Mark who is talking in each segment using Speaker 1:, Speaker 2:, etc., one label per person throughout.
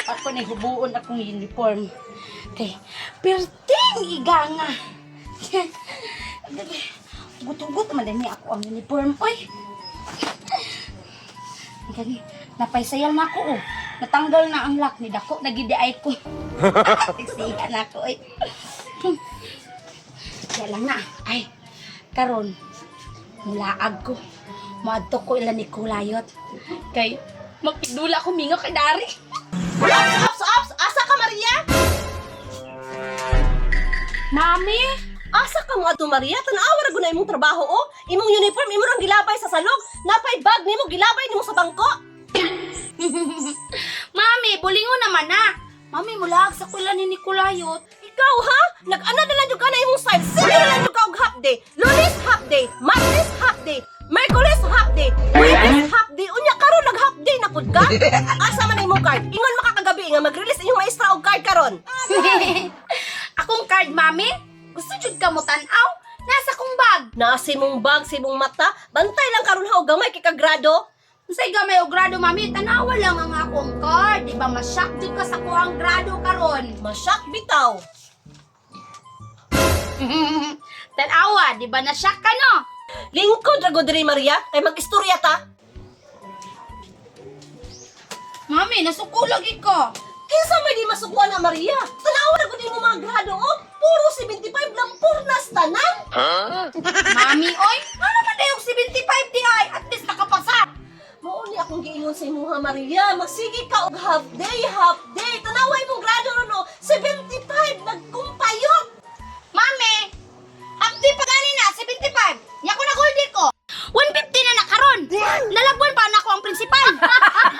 Speaker 1: Ako na hubuon akong uniform. Kay, perting iganga. Gutugot man din niya ako ang uniform. Oy! Gani, napaysayal na ako oh. Natanggal na ang lock ni dako nagidiay ko. Siya na ako oy. Kaya lang na. Ay, karon mulaag ko. Moadto ko ila ni Kulayot. Kay makidula ko mingo kay Dari.
Speaker 2: Ops, ops, ops! Asa ka, Maria?
Speaker 1: Mami!
Speaker 2: Asa ka mo ato, Maria? Tanawa ra gud na imong trabaho, oh. Imong uniform, imo rang gilabay sa salog. Napay bag nimo, gilabay nimo sa bangko.
Speaker 1: Mami, bulingo naman na. Mami, mulaag sa kula ni Nicolayot.
Speaker 2: Ikaw, ha? Nag-ana na lang jud ka na imong style. Sige na lang jud ka og half day. Lunes half day, Martes half day, Merkules half day, Huwebes half day. Unya karon nag half day na pud ka? Asa man na imong card? Ingon makakagabi nga mag-release inyong maestra og card karon.
Speaker 1: Akong card, Mami. Gusto jud ka mo tan-aw? Nasa kong bag.
Speaker 2: Naa sa imong bag, sa imong mata, bantay lang karon ha og gamay kay ka grado.
Speaker 1: Unsay gamay og grado, Mami? Tanawa lang ang akong card. Di ba ma-shock jud ka sa kuang grado karon?
Speaker 2: Masyak bitaw.
Speaker 1: Tanawa, di ba na-shock ka no?
Speaker 2: Lingkod ra gud diri, Maria, kay mag-istorya ta.
Speaker 1: Mami, nasuko lagi ka.
Speaker 2: Kinsa may di masukuan na, Maria? Tanawa ra gud imong mga grado oh. Puro 75 lang purnas tanan.
Speaker 1: Mami, oy, ano man dayong 75 di ay? At least nakapasa.
Speaker 2: Mao ni akong giingon sa imuha, Maria. Magsige ka og half day, half day. Tanawa imong grado ron oh. 75 nagkumpayot.
Speaker 1: Mami, hapdi pa gani na, 75. Nya ko na goldi ko. 150 na nakaron. Nalagwan pa na ako ang prinsipal.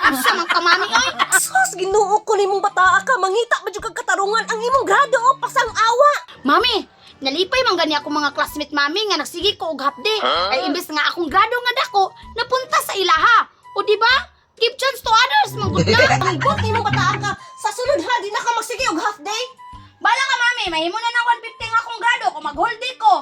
Speaker 1: Asa man ka, Mami, oy?
Speaker 2: Sus, Ginoo ko nimong bataa ka. Mangita ba jud kag katarungan ang imong grado oh, pasang awa.
Speaker 1: Mami, nalipay man gani ako mga classmate, Mami, nga nagsige ko og hapde. Ay imbes nga akong grado nga dako, napunta sa ilaha. O di ba? Give chance to others, manggod na.
Speaker 2: Ang imong bataa ka. Sa sunod ha, di na ka magsige og half day.
Speaker 1: Bala ka, Mami, mahimo na ng 150 nga akong grado kung mag-hold ko.